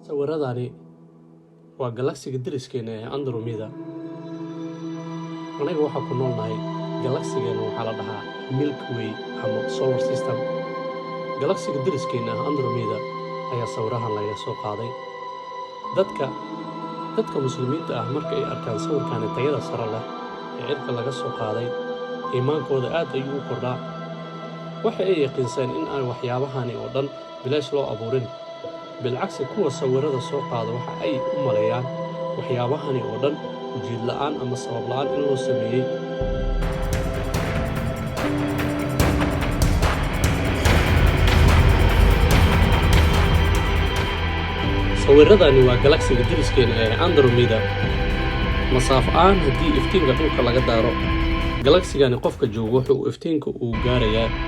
Sawiradani waa galaksiga deriskeenna ee Andromeda. Anaga waxaa ku noolnahay galaksigeenna, waxaa la dhahaa Milky Way ama solar system. Galaksiga deriskeenna ah Andromeda ayaa sawirahan laga soo qaaday. Dadka Muslimiinta ah marka ay arkaan sawirkani tayada sare leh ee cirka laga soo qaaday, iimaankooda aad ayuu u kordhaa. Waxa ay yaqiinseen in aan waxyaabahani oo dhan bilaash loo abuurin. Bilcagsi, kuwa sawirada soo qaada waxa ay u maleeyaan waxyaabahani oo dhan ujeed la'aan ama sabab la'aan in loo sameeyey. Sawiradani waa galaksiga deriskeena ee Andromeda. Masaafo ahaan, haddii iftiinka dhulka laga daaro galaksigani, qofka joogo wuxuu iftiinka uu gaarayaa